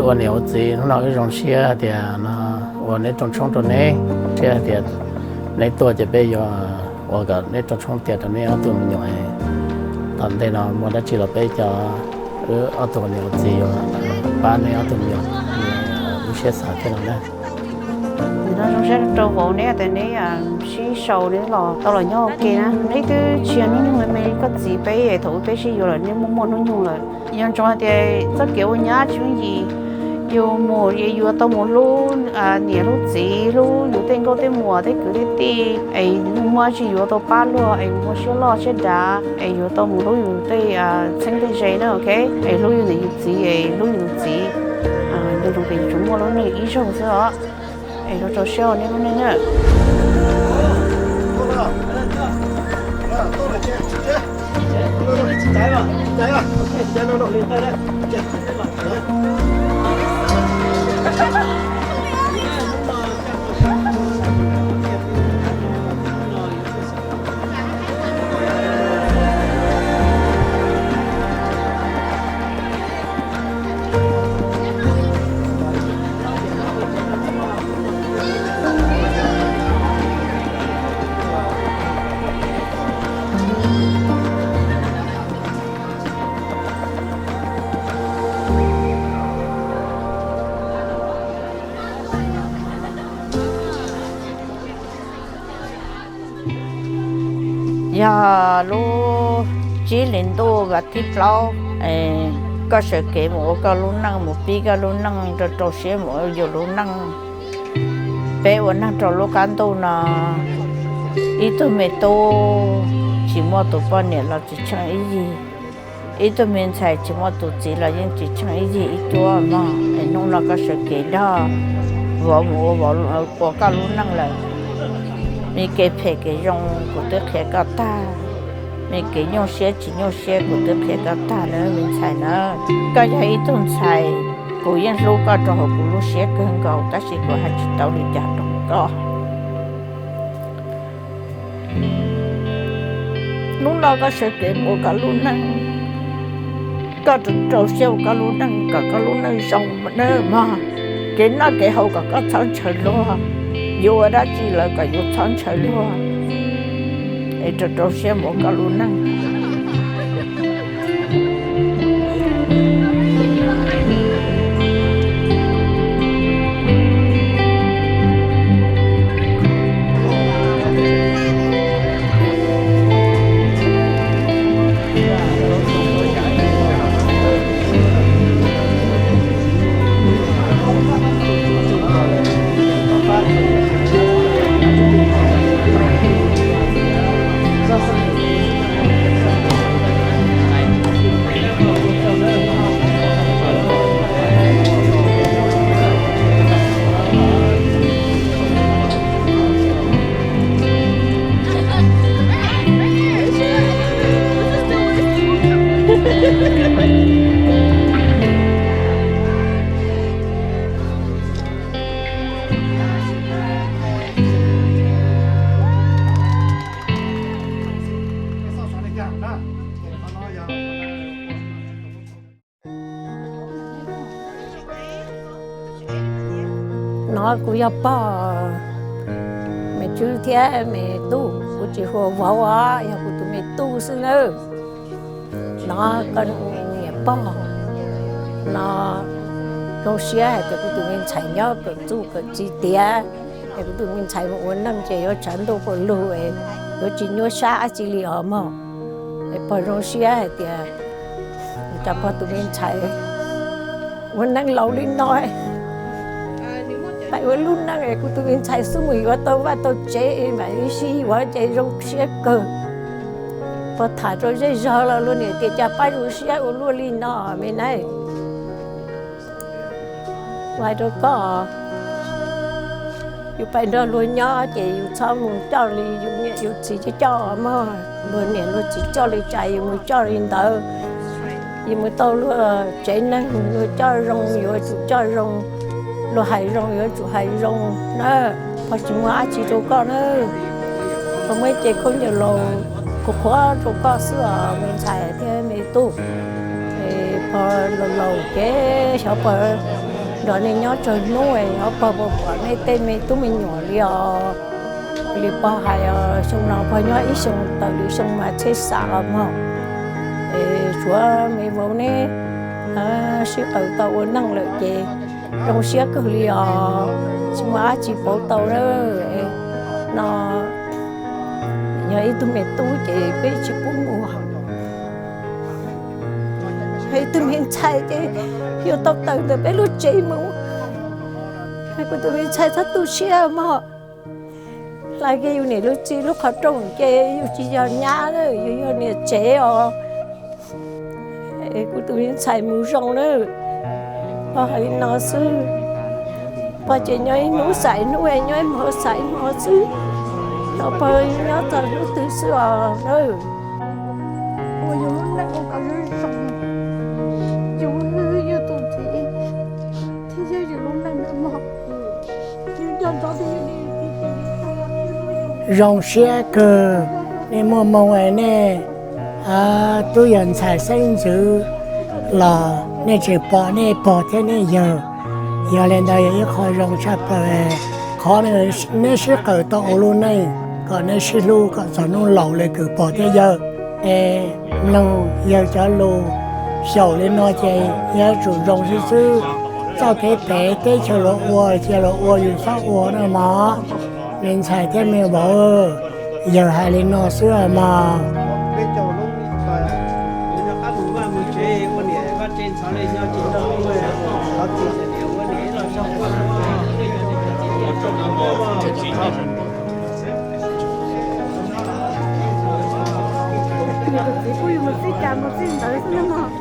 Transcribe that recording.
Ua niam ua txiv hnub no wb zoo siab tias no ua neb rooj tshoob rau neb, siab hais tias neb tuaj ces peb yuav ua kom neb rooj tshoob tiag rau neb ob tug me nyuam. Tom ntej no muaj dab tsi los peb cov wb ob tug ua niam ua txiv yuav pab neb ob tug me nyuam, lub siab xav thiab no na. Nim no zoo siab rau vauv neb tias neb sib sau neb los tau los nyob ua ke na. Neb twb tsis yog hnub nyoog me me li koj txiv peb, thaum ub peb sib yuav lawm neb muaj muaj hnub nyoog lawm. Nco ntsoov hais tias txoj kev ua nyab tsis yooj yim, yus mus es yuav tau mus hlub niam hlub txiv, hlub yus tej nkauj tej muam tej kwv tej tij, es muaj dab tsi yuav tau pab luag, es muaj siab loj siab dav, es yuav tau mus hlub yus tej txheeb tej ze na, ok. Es hlub yus niam yus txiv, es hlub yus txiv, nco ntsoov tias yus tsuas muaj lub neej ib zaug xwb os. Es rau rau siab ua neb lub neej na. Yog lub tsib hlis ntuj vas thib plaub, koj sawv kev mus ua koj lub neej, mus pib koj lub neej, rau rau siab mus ua yus lub neej. Peb ua neeg rau lub qab ntuj no, ib tug me tub tsis muaj tus poj niam los tsis tsheej ib yig, ib tug me ntxhais tsis muaj tus txiv los yeej tsis tsheej ib yig ib cuab mog. Es hnub no koj sawv kev nrog vauv mus ua, ua koj lub neej lawm. Me kev phem kev zoo kuv twb qhia koj tag, me kev nyuaj siab tsis nyuaj siab kuv twb qhia koj tag na me ntxhais na. Koj yog ib tug ntxhais, kuv yeej hlub koj rau hauv kuv lub siab kawg nkaus tab sis kuv hais tsis tau li cas rau koj. Hnub no koj sawv kev mus ua koj lub neej, koj rau rau siab ua koj lub neej kom koj lub neej zoo nawb mog. Kev noj kev haus kom koj txhob ntshaw luag, yuav ua dab tsi lawm kom yus txhob ntshaw luag, es rau rau siab mus ua koj lub neej. No kuv yog pog me tswb thiab me tub, kuv tsis hu vauv os, yog kuv tus me tub xwb nawb. No koj niam pog, no zoo siab hais tias kuv tus me ntxhais nyob kawm txuj kawm txi tiav, es kuv tus me ntxhais mus ua neej ces yuav tshav ntuj pam lug, yuav tsis nyuaj sab dab tsi li os mog. Es pog zoo siab hais tias cov pog tus me ntxhais ua neej laus li no, pab ua lub neej es kuv tus me ntxhais xub mus yuav tau vaj tau tsev mam li sib yuav ces zoo siab kawg. Pog tham rau zej zog los luag niam tias cas pab zoo siab ua luaj li no me na. Hais rau koj, yus pais nrog luag nyob ces yus txhob mus coj li yus niam yus txiv coj coj mog. Luag niam luag txiv coj li cas yus mus coj li ntawd. Yus mus tau luag tsev neeg luag coj zoo yuav tsum coj zoo, luag hais zoo yuav tsum hais zoo na. Pog tsis muaj dab tsi rau koj na. Pog muaj ib ce khaub ncaws laus qhuav qhuav rau koj xwb os me ntxhais thiab me tub. Pog laus laus ces xyov pog Cov nej nyob tsawg hnub es nyob pog puas pom nej tej me tub me nyuam li os? Li pog hais os, xyoo no pog nyob ib xyoo, tawm lwm xyoo mas txhej xav los mog. Es suav me vauv neb sib qaws tau ua neej lawm ces zoo siab kawg li os, tsis muaj dab tsi pauv tau lawm. No yog ib tug me tub ces peb tsis pub mus, ib tug me ntxhais ces yuav tau tawm ntawm peb lub tsev mus. Kuv tus me ntxhais txhob tu siab mog, hla kiag yus niam yus txiv lub qhov rooj ces yus tsis yog nyab lawm, yus yog niam tsev os. Kuv tus me ntxhais mus zoo lawm, pog hais li no xwb. Pog ces nyob ib hnub xav ib hnub, nyob ib hmo xav ib hmo xwb, no pog nyob txog hnub twg xwb os. Ua yus lub neej ua kom zoo, yus yog tus txiv thiaj yog yus lub neej mog. Zoo siab kawg, nej muaj moo es nej twb yog ntxhais xeeb ntxwv los nej tseem pom nej pog thiab nej yawg, yog li ntawd yog ib qho zoo tshaj plaws. Qhov neb sib qaws tau ua lub neej kom neb sib hlub kom txog hnub laus li kws pog thiab yawg. Es mloog yawg cov lus xyaum li no ces yuav tsum zoo xwb xwb. Txoj kev pem teb chaws luag ua cia luag ua, yus txhob ua no mog. Me ntxhais thiab me vauv, yawg hais li no xwb mog. Tus txiv kuj yus mus txij cas mus txij ntawd xwb no mog.